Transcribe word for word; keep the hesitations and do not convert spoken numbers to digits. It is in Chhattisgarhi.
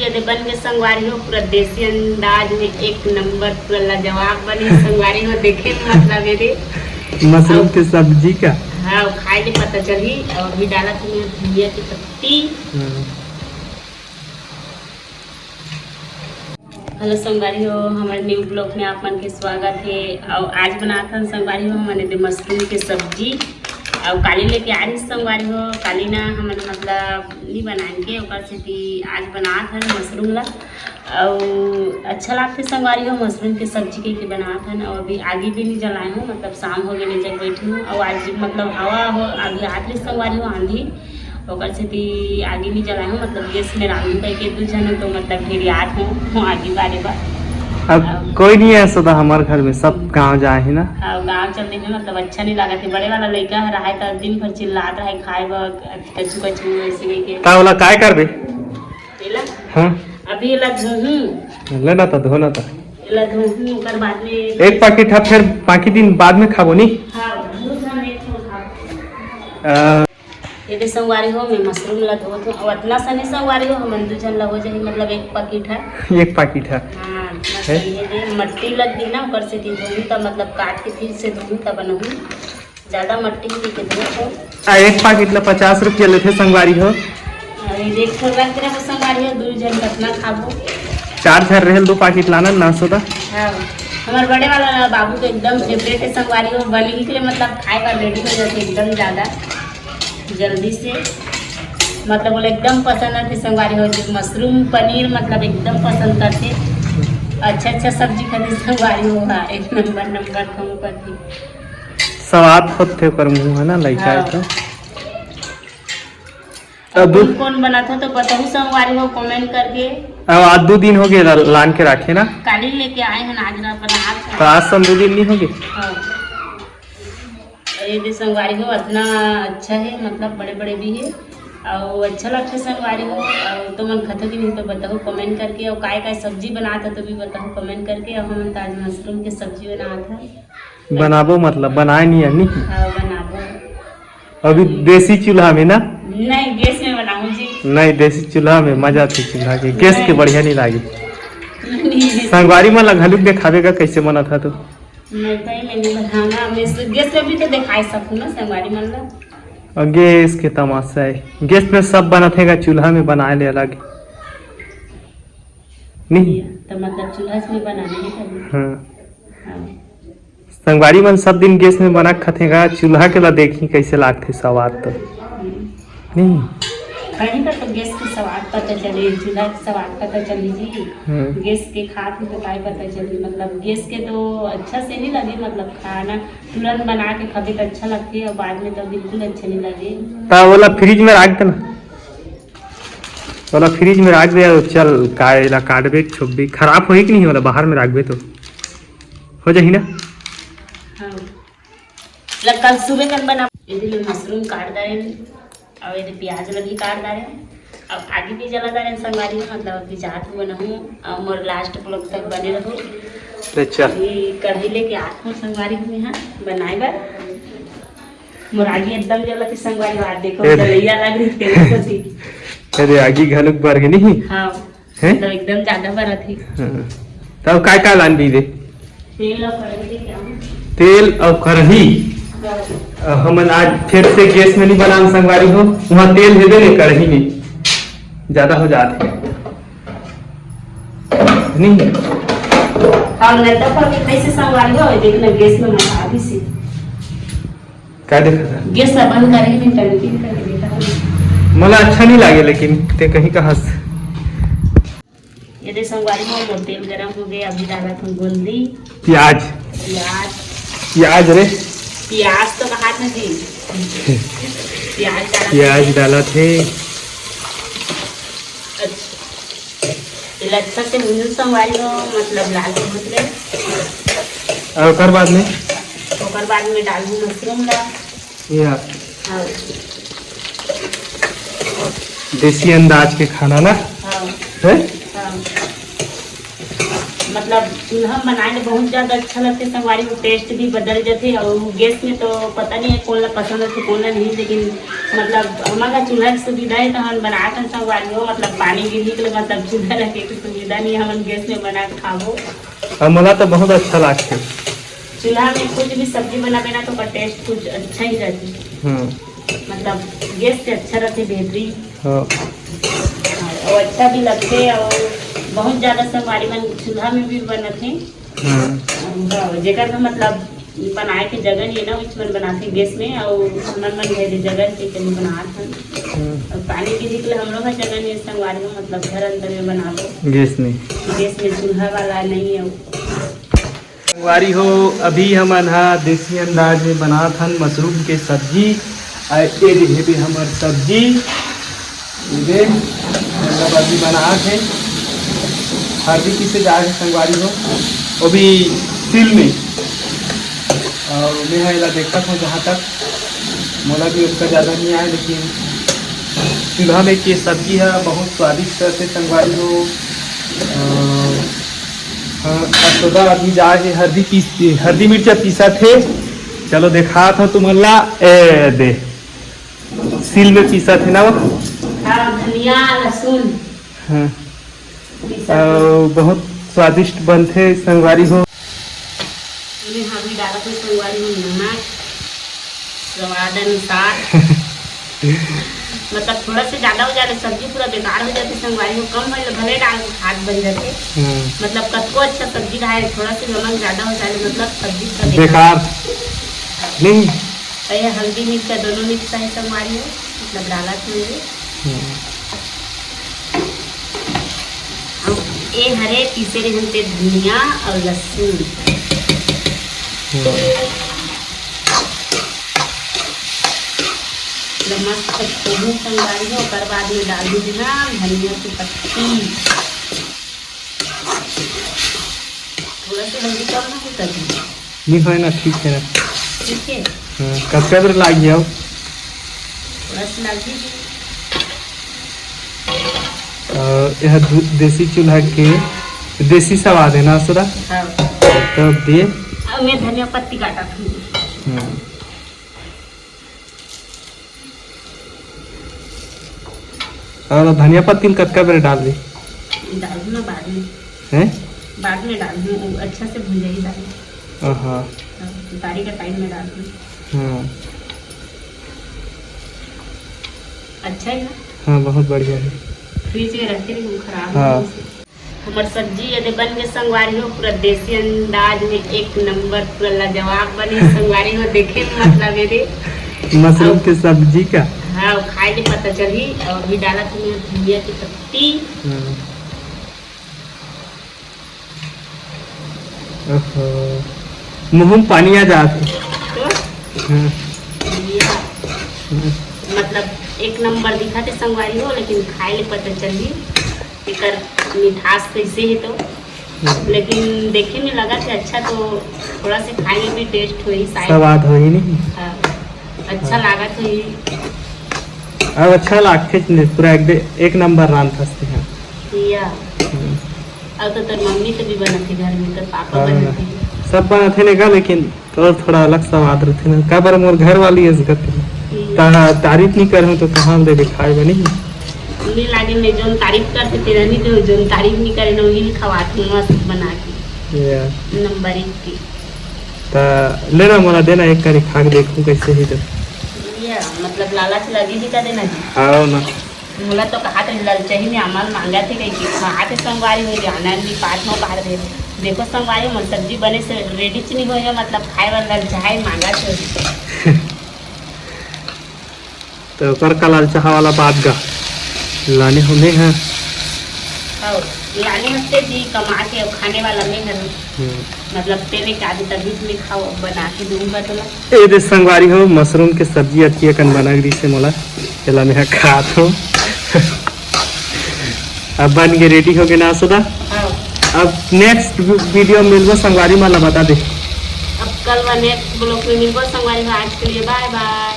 ये दे बन के संगवारी हो, पूरा देसी अंदाज में एक नंबर, पूरा लाजवाब बनी संगवारी हो। देखे में मतलब ये दे मशरूम के सब्जी का। हाँ, खाए ले पता चली। और अभी डाला थी मैं धनिया की पत्ती। हम्म। हेलो संगवारी हो, हमारे न्यू ब्लॉग में आप मन के स्वागत है। और आज बनात हन संगवारी हो हमन दे मशरूम के सब्जी। और काली लेके आ रही संगवारी हो, काली ना हमन मतलब नहीं बनाएंगे, ओकर सेती आज बनात हन मशरूम ला। और अच्छा लागथे संगवारी हो मशरूम के सब्जी के, के बनात हन। और अभी आगी भी नहीं जलाए हूँ, मतलब शाम हो गए जब बैठी हूँ। और आज मतलब हवा हो अभी आत रही संगवारी हो आंधी, ओकर सेती आगी नहीं जलाए हूँ, मतलब गैस में रांधू कह के दू जन तो मतलब ढेरियात हूँ, हूँ आगी बारे बा। अब अब कोई नहीं है सदा हमारे घर में, सब गांव जाए है ना। हाँ, गांव चलते हैं, मतलब अच्छा नहीं लगा थे। बड़े वाला लड़का है रहा है तो दिन भर चिल्लात रहे खाए बर कचू कचू ऐसे लेके। का बोला काय करबे? तेला हाँ। अभी एला धोहूँ। लेना था, धोना था। एला धोहूँ, ओकर बाद में एक पैकेट है, फिर बाकी दिन बाद में खाबो नी। हाँ, दू ठन एक ठन खाबो। आ, ये दे संगवारी हो, मैं मशरूम ला धोत हूँ। और इतना सनी संगवारी हो, हमन दू झन ला हो जाही, मतलब एक पैकेट है। एक पैकेट है। हाँ, इतना है? सनी है दे, मट्टी लग गई ना, ऊपर से कि धोहूँ तब, मतलब काट के फिर से धोहूँ तब बनाऊँ। ज्यादा मट्टी ही के धोत हूँ। आ, एक पैकेट ला पचास रुपया लेथे संगवारी हो। अरे, एक ठो रख दे संगवारी हो, दू झन कितना खाबो? चार झन रहे, दो पैकेट लाना, ना सौदा। हाँ, हमारे बड़े वाला बाबू तो एकदम फेवरेट है संगवारी हो, बनी के लिए मतलब खाए बर रेडी हो जाते एकदम ज्यादा। जल्दी से, मतलब बोले एकदम पसंद आते संगवारी हो जी, मशरूम पनीर मतलब एकदम पसंद करते। अच्छा अच्छा सब्जी खाते संगवारी हो, हाँ, एक नंबर नंबर खाऊं करती। स्वाद होते ओकर मुंह है ना, लइका है हाँ। तो। अब कौन कौन बनाता तो बताओ संगवारी हो कमेंट करके। अब आज दो दिन हो गए ला-, लान के रखे ना। काली लेके आए हैं आज रात बना तो आज संग दो दिन नहीं हो गए। हाँ। ये दे संगवारी हो, इतना अच्छा है, मतलब बड़े बड़े भी है और अच्छा लगता है संगवारी हो। और तो मन खाता कि नहीं तो बताओ कमेंट करके, और काय काय सब्जी बनाता तो भी बताओ कमेंट करके। और हम तो आज मशरूम के सब्जी बनाता है। बनाबो मतलब बनाए नहीं है नी? हाँ, बनाबो। अभी देसी चूल्हा में ना? नहीं, गैस में बनाऊं जी। नहीं, देसी चूल्हा में मजा आती चूल्हा के, गैस के नहीं। बढ़िया नहीं लागे। नहीं। संगवारी मन ला घलुक देखावे का कैसे बनत है तो? नहीं, भाई, मैं नहीं बनाऊंगा। मैं इस गैस में भी तो दिखाई सकूं ना संगवारी मन ला। और गैस के तमाशा है, गैस में सब बनत है, चूल्हा में बनाए ले अलग। नहीं। तो मतलब चूल्हा में बनाने के पहले। हाँ। हाँ। संगवारी मन सब दिन गैस में बना के खाथे गा, चूल्हा के ला देखी कैसे लागथे स्वाद तो। हम्म। नहीं। कहीं का तो गैस के स्वाद पता चले, चूल्हा के स्वाद पता चली जी। हम्म। गैस के खात में तो काय पता चली, मतलब गैस के तो अच्छा से नहीं लगे, मतलब खाना तुरंत बना के खाबे तो अच्छा लगथे और बाद में तो बिल्कुल अच्छा नहीं लगे। ता ओला फ्रिज में रख देना, ओला फ्रिज में रख दे, चल का एला काटबे छोबे, खराब होही कि नहीं, ओला बाहर में रखबे तो हो जाही ना। हाँ। ल कल सुबह कन बना। ये दे मशरूम काट डारे और ये दे प्याज ल भी काट डारे। अब आगी भी जला डारे संगवारी हो, मतलब अभी जात हूँ बनाहूँ और मोर लास्ट ब्लॉग तक बने रहू। अच्छा। अभी कढ़ाई लेके आत हूँ संगवारी हो यहाँ बनाए बर। मोर आगी एकदम जला के संगवारी हो, आज देखो ए दे। जलैया लग रही तेरे को थी। अरे आगी घलुक बर के नहीं? हाँ। हैं? मतलब एकदम ज्यादा बरत है। हाँ। तब काय काय लान दी दे? तेल और कढ़ाई लेके आऊँ। तेल और कढ़ाई। हाँ। अ, हमन आज फिर से गैस में नहीं बनान संगवारी हो, वहाँ तेल हेबे नहीं कढ़ाई में, ज्यादा हो जात है। नहीं। और नहीं तो फिर कैसे संगवारी हो, देखना गैस में मसा अभी से। का देखा था? गैस ला बंद करे, मैं टंकी में करके देखा था। मला अच्छा नहीं लागे, लेकिन ते कहीं कहा से। ये दे संगवारी हो, मोर तेल गरम हो गया, अभी डाला था गोंदी। प्याज। प्याज। प्याज रे। प्याज तो कहा था जी। प्याज डाला प्याज था। डाला थे। अच्छा। ये अच्छा से भूनू संगवारी हो, मतलब लाल से भून ले। और ओकर बाद में? ओकर बाद में डालू मशरूम ला। या। हाँ। देसी अंदाज के खाना ना? हाँ। है? हाँ। मतलब चूल्हा में बनाए ले बहुत ज्यादा अच्छा लगथे संगवारी हो, टेस्ट भी बदल जाथे। और गैस में तो पता नहीं है कौन ला पसंद आथे कौन ला नहीं, लेकिन मतलब हमन ला चूल्हा के सुविधा है तो हमन बनात हन संगवारी हो, मतलब पानी गिरही के लिए मतलब चूल्हा रखे के सुविधा नहीं है, हमन गैस में बना के खाबो। और मोला तो बहुत अच्छा लागथे। चूल्हा में कुछ भी सब्जी बनाबे ना तो ओकर टेस्ट कुछ अच्छा ही रहथे। हम्म। मतलब गैस से अच्छा रहथे, बेहतरीन। हाँ। और अच्छा भी लगथे और बहुत ज्यादा संगवारी मन चूल्हा में भी बनाथे। हम्म। हाँ, जेकर का मतलब बनाए के जगह नहीं है ना, उस मन बनाथे गैस में, और हमन मन घर जगह के कहीं बनात हन। हम्म। और पानी के निकले हम लोग का जगह नहीं है संगवारी हो, मतलब घर अंदर में बनाबो। गैस में। गैस में चूल्हा वाला नहीं है। संगवारी हो, अभी हमन ह देसी अंदाज में बनात हन मशरूम के सब्जी। आ, ये दे, ये दे हमर सब्जी, ये दे, मतलब अभी बनात हे, हरदी पीसे जा हे संगवारी हो, वो भी सिल में। और मैं ह एला देखत हूँ, जहाँ तक मोला भी उतना ज़्यादा नहीं आए, लेकिन चूल्हा में के सब्जी ह बहुत स्वादिष्ट रहथे संगवारी हो। अ, हाँ, असोदा अभी जा हे हरदी पीस, हरदी मिर्चा पीसत हे। चलो देखात हूँ तुमन ला, ए दे, सील में पीसत हे ना वो। हाँ, धनिया, लहसुन। हाँ। पीसत हे। अ, बहुत स्वादिष्ट बनथे संगवारी हो। ओमे अभी डालत हूँ संगवारी हो नमक स्वाद अनुसार। मतलब थोड़ा से ज्यादा हो जाए तो सब्जी पूरा बेकार हो जाथे संगवारी हो, कम होए ले भले डाल के खात बन जाथे। हम्म। मतलब कतको अच्छा सब्जी रहे, थोड़ा से नमक ज्यादा हो जाए ले मतलब सब्जी पूरा बेकार। बेकार। नहीं। तो ये हल्दी मिर्चा दोनों मिक्स है संगवारी हो, मतलब डालत हूँ ये। हम्म। अब ए हरे पीसे रहिन ते धनिया और लहसुन। हम्म। जब मस्त खूब संगवारी हो, ओकर बाद में डाल दूंगी ना धनिया की पत्ती। थोड़ा सा हल्दी कम ना हो सके? नहीं होए ना, ठीक है ना। ठीक है। हाँ, कतका बेर लाग गया? थोड़ा सा लाग ही गया। अ, यह दू-, देसी चूल्हा के देसी स्वाद है ना, असोदा? हाँ। तब दे। अब मैं धनिया पत्ती काटत हूँ। हम्म। और धनिया पत्ती ल कतका बेर डाल दी? डालहूँ ना बाद में। हैं? बाद में डालहूँ, वो अच्छा से भुंजाई दाल। हाँ, हाँ। हाँ, उतारे का टाइम में डालहूँ। हाँ। अच्छा है ना? हाँ, बहुत बढ़िया है। फ्रिज में रखे रही, वो खराब हाँ। नहीं होई। हमर सब्जी ये दे बन के संगवारी हो, पूरा देसी अंदाज में एक नंबर, पूरा लाजवाब बने संगवारी हो। देखे में मतलब ये दे मशरूम अब के सब्जी का। हाँ, खाए ले पता चली। और अभी डालत हूँ मैं धनिया की पत्ती। हाँ। ओहो, मुँह में पानी आ जात हे। तो हाँ। धनिया हाँ। मतलब एक नंबर दिखत हे संगवारी हो, लेकिन खाए ले पता चली एकर मिठास कैसे है तो। हम्म। लेकिन देखे में लगत हे अच्छा, तो थोड़ा से खाए में भी टेस्ट होही शायद। स्वाद होही नहीं? हाँ, अच्छा हाँ। लागत होही। अब अच्छा लागथे पूरा एक दे-, एक नंबर रांधथस तेहा। या। हम्म। अब तो तोर मम्मी तो भी बनत हे घर में, तोर पापा हाँ। बनत हे। सब बनत हे ने गा, लेकिन तो थोड़ा अलग स्वाद रहिथे ना, काबर मोर घर वाली अस करथे। हम्म। ता-, तारीफ नहीं करहूँ तो कहाँ ले दिखाए बनी? उन्हें लागे मैं जोन तारीफ करथे तेरा नहीं दे, जोन तारीफ नहीं करे ना उन्हें खवात हूँ मस्त बना के। या। नंबर एक के। ता लेना मोला देना एक करी खा के देखूँ कैसे ही तो। या, मतलब लालच लगे ही का देना जी। हाँ ना। मोला तो कहा थे ललचही में अमल मांगा थे कहीं के कहा थे संगवारी हो जाना नहीं पात हो बाहर दे। देखो संगवारी मोर सब्जी बने से रेडी च नहीं हो गया, मतलब खाए वाला ललचाए मांगा थे। तो ओकर का ललचाहा वाला बात गा लाने होने हैं। और लाने हंसते जी कमा के अब खाने वाला मैं हूँ। हम्म। मतलब तेने का आदि तभी में खाओ बना के दूंगा तो। ए दे संगवारी हो, मशरूम के सब्जी अतकी अकन बना गिरी से मोला, एला मैं खात हूँ। अब बन के रेडी हो गए ना असोदा। हाँ। अब नेक्स्ट वीडियो मिलबो संगवारी, मोला बता दे। अब कल वा नेक्स्ट ब्लॉग में मिलबो संगवारी हो, आज के लिए बाय बाय।